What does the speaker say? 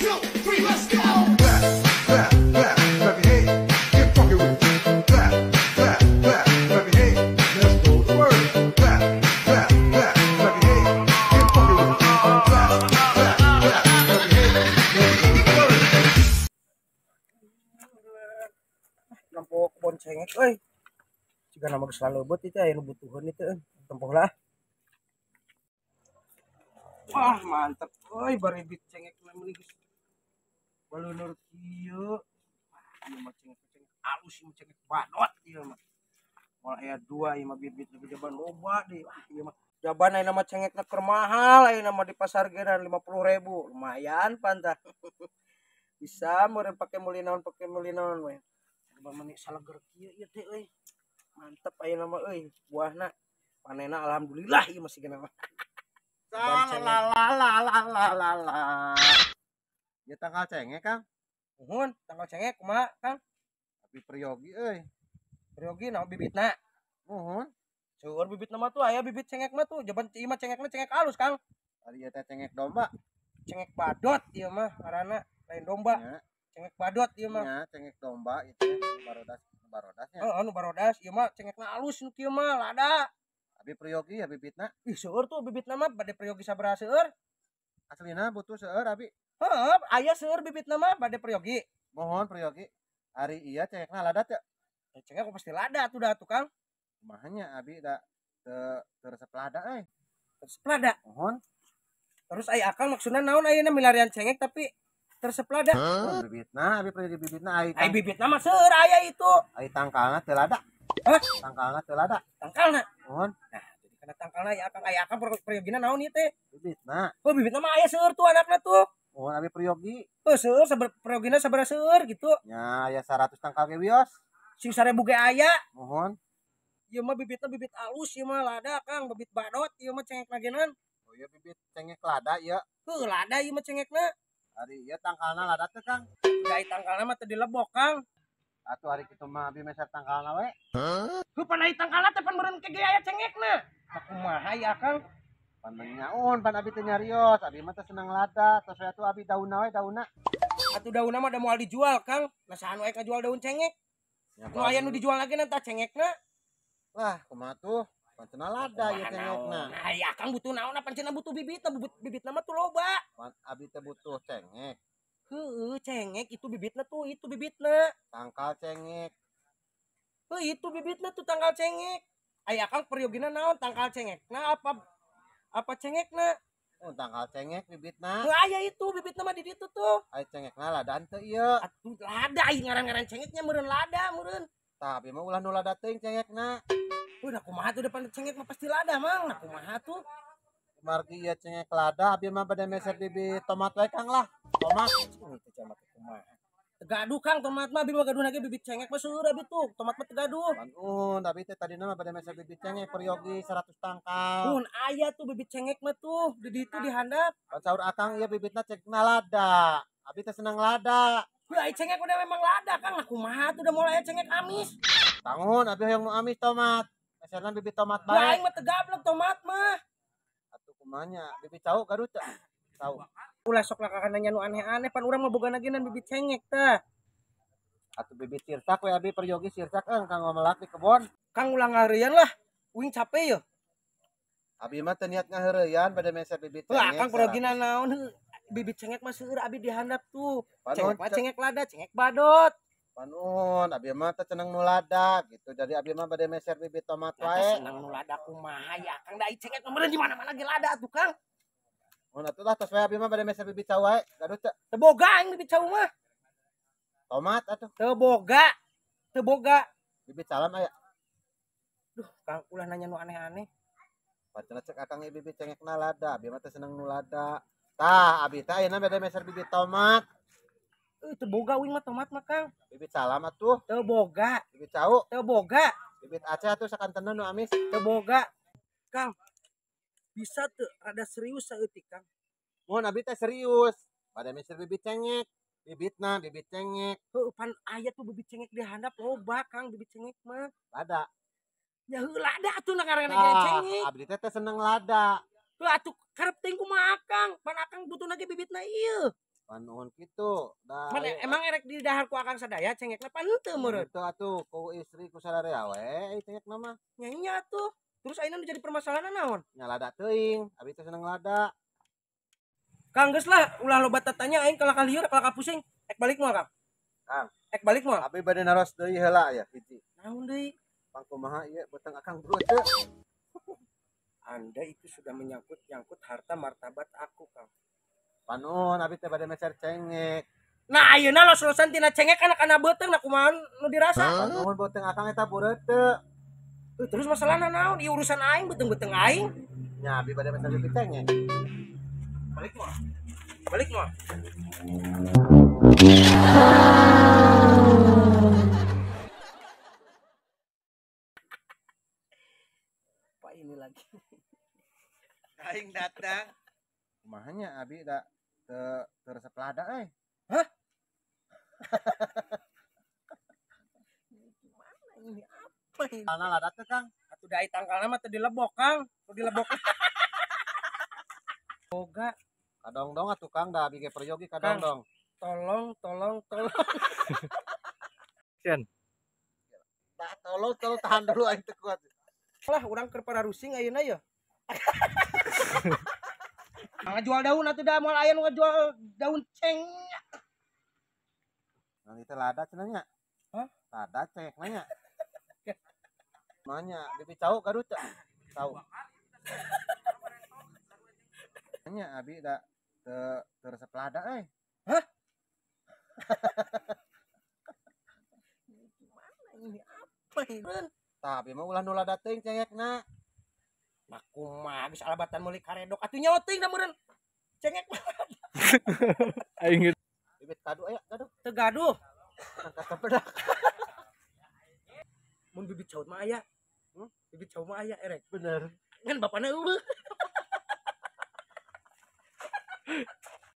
2, 3, let's go. Clap, clap, clap, clap your hands. Get funky with it. Clap, clap, clap, clap your hands. Let's go to work. Clap, clap, clap, clap your hands. Get funky with it. Clap, clap, clap, clap your hands. Let's go to work. Nempo kebon cengek euy. Jiga nama geus laleubet itu aya nu butuheun itu euy. Tempoh lah. Wah, mantep euy baribit cengek mah meuli geus baleuneur kieu. Wah, ieu mah cengek cengek alus ieu mah cengek badot ieu mah. Moal aya dua ieu mah bibit lebih jaban loba deui. Wah, ieu mah jaban ayeuna mah cengekna keur mahal ayeuna mah di pasar ge 50.000. Lumayan pan tah. Bisa meureun pake meuli naon we. Coba meuni saleger kieu ieu teh euy. Mantep ayeuna mah euy buahna. Panenna alhamdulillah ieu mah sigana mah. La la la la la la la la. Ya tangkal cengek, Kang. Nuhun, tangkal cengek kumaha, Kang? Tapi peryogi euy. Peryogi naon bibitna? Nuhun. Seueur bibitna mah tuh aya bibit cengek mah tuh. Jaban ieu mah cengekna cengek alus, Kang. Ari ieu teh cengek domba. Cengek badot ieu mah ngaranna, lain domba. Nya. Cengek badot ieu mah. Nya, cengek domba itu barodas barodasnya. Heeh, nu barodas ieu mah cengekna alus nu kieu mah lada. Abi peryogi ya bibitna. Ih, seueur tuh bibitna mah bade peryogi sabaraha seueur? Aslina butuh seueur abi. Heeh, aya seueur bibitna mah bade peryogi. Mohon peryogi. Ari ieu cengekna lada teu? Eh, cengek pasti lada tuh dah tuh, Kang. Kumaha nya abi da teu teu resep lada euy. Resep lada. Mohon. Terus aya akang maksudna naon ayeuna milarian cengek tapi resep lada? Oh, bibitna abi peryogi bibitna ai Ai bibitna mah seueur aya itu. Ai tangkalna teu lada. Hah? Tangkalna teu lada. Tangkalna. Mohon. Nah, jadi kana tangkalna ya akang aya akang peryogina naon ieu teh? Bibitna. Oh, bibitna mah aya seueur tuh anakna tuh. Mohon abi peryogi. Oh, seueur sabar peryogina sabaraha seueur gitu. Nya aya 100 tangkal ge wios. Sing 1000 ge aya. Mohon. Ieu mah bibitna bibit alus ieu mah lada, Kang, bibit badot ieu mah cengekna genan. Oh iya bibit cengek lada ieu. Heuh, lada ieu mah cengekna. Ari ieu tangkalna lada teu, Kang? Da tangkalna mah teu dilebok, Kang. Atuh ari kitu mah abi meser tangkalna we. Heuh, pan ai tangkalna teh pan meureun ke ge aya cengekna. Tah kumaha ya, Kang? Pan nyaun pan abi teu nyarios, abi mah teu seneng lada, tos we atuh abi daunna we daunna. Atuh daunna mah da moal dijual, Kang. Nah saha nu aya ngajual daun cengek? Ya, Nu aya nu dijual lagi tah cengekna. Lah, kumaha tuh? Pan cenah lada ieu cengekna. Nah, ya Kang butuh naon pan cenah butuh bibit, bibit bibitna mah tuh loba. Pan abi teh butuh cengek. Heueuh, cengek itu bibitna tuh, itu bibitna. Tangkal cengek. Heuh, itu bibitna tuh tangkal cengek. Aya Kang peryogina naon tangkal cengekna apa apa cengekna? Oh, tangkal cengek bibitna. Heuh, aya itu bibitna mah di ditu tuh. Ai cengekna lada henteu ieu. Atuh lada ai ngaran-ngaran cengeknya meureun lada meureun. Tah abi mah ulah nu lada teuing cengekna. Heuh, da kumaha tuh depan cengek mah pasti lada, Mang. Nah kumaha tuh? Margi ieu cengek lada abi mah bade meser bibit tomat we, Kang lah. Tomat. Cing itu camat kumaha. Teu gaduh, Kang, tomat mah abi mah gaduh lagi bibit cengek mah seueur abi tuh. Tomat mah teu gaduh. Pan uhun abi teh tadina mah bade meser bibit cengek peryogi 100 tangkal. Mun aya tuh bibit cengek mah tuh di ditu di handap. Pan saur akang ieu bibitna cengekna lada. Abi teh seneng lada. Heuh, ai cengek udah memang lada, Kang. Nah kumaha tuh udah mulai aya cengek amis. Tangun abi hoyong nu amis tomat. Meserna bibit tomat Lah bae. Aing mah teu gablek tomat mah. Atuh kumaha nya bibit cau gaduh teu? Cau. Ulah sok lah nanya nu aneh-aneh pan urang mah boga naginan bibit cengek tah. Atuh bibit sirsak we abi peryogi sirsak euy kanggo melak di kebon. Kang ulah ngareureuyan lah. Uing capek yeuh. Abi mah teu niat ngaheureuyan bade meser bibit Heuh, cengek. Akang peryogina naon heuh. Bibit cengek mah seueur abi di handap tuh. Panuhun Cengek mah cengek lada, cengek badot. Panuhun abi mah teu seneng nu lada gitu. Jadi abi mah bade meser bibit tomat Nah, wae. seneng nu lada kumaha ya Kang da ai cengek mah meureun di mana-mana ge lada atuh Kang. Mun atuh lah tos we abi mah bade meser bibit cau wae. Gaduh teu? Teu boga aing bibit cau mah. Tomat atuh. Teu boga. Teu boga. Bibit salam aya. Duh, Kang ulah nanya nu aneh-aneh. Pancen cek akang ieu bibit cengekna lada, abi mah teu seneng nu lada. Tah, abi teh ayeuna bade meser bibit tomat. Teu boga uing mah tomat mah, Kang. Bibit salam atuh. Teu boga. Bibit cau. Teu boga. Bibit Aceh atuh sakantenan nu amis. Teu boga. Kang, bisa teu rada serius saeutik, Kang? Mun abi teh serius. Bade meser bibit cengek. Bibitna bibit cengek. Heuh, pan aya tuh bibit cengek di handap loba, Kang, bibit cengek mah. Lada. Ya heuh lada atuh na ngaranna ge Tah, cengek. abdi teh teu seneng lada. Heuh atuh karep teuing kumaha Akang? Pan Akang butuhna ge bibitna ieu. Panuhun kitu. Da emang erek di dahar ku akang sadaya cengekna pan henteu meureun. Henteu atuh ku istri ku sararea we cengekna mah. Nya nya atuh. Terus ayeuna nu jadi permasalahan naon? Nya lada teuing, abi teh seneng lada. Kang geus lah ulah loba tatanya aing kalah ka lieur kalah ka pusing. Ek balik moal Kang. Kang, ek balik moal. Abi bade naros deui heula ya hiji. Naon deui? Pang kumaha ieu beuteung akang beureut teu? Anda itu sudah menyangkut-nyangkut harta martabat aku, Kang. Panuhun abi teh bade meser cengek. Nah, ayeuna los-losan tina cengek kana kana beuteung na kumaha nu dirasa? Panuhun beuteung akang eta beureut teu. Terus masalahna naon? Ieu urusan aing beuteung-beuteung aing. Nya abi bade meser bibit cengek. Balik moal. Balik moal. Apa ini lagi? Aing datang. Kumahanya abi da teu resep lada euy. Hah? Gimana ini? Apa ini? Tangkalna lada teh Kang. Atuh da tangkalna mah teu dilebok Kang. Teu dilebok. Boga kadongdong atuh Kang da abi ge peryogi kadongdong. Tolong tolong tolong. Sian. Tah tolong tolong tahan dulu aing teu kuat. Lah urang keur pararusing ayeuna ye. Ngajual daun atuh da moal aya nu ngajual daun ceng. Nanti teh lada cenah nya. Hah? Lada cengek nanya. Nanya bibit cau gaduh teu? Cau. Nya abi da teu resep lada euy. Hah? Gimana ini? Apa ini? Tah abi mah ulah nu lada teuing cengekna. Nah kumaha geus alabatan meuli karedok atuh nyawa teuing da meureun. Cengek mah. Aing bibit kadu aya gaduh. Teu gaduh. Angkat pedak. Mun bibit cau mah aya. Bibit cau mah aya erek. Bener. Ngan bapana eueuh.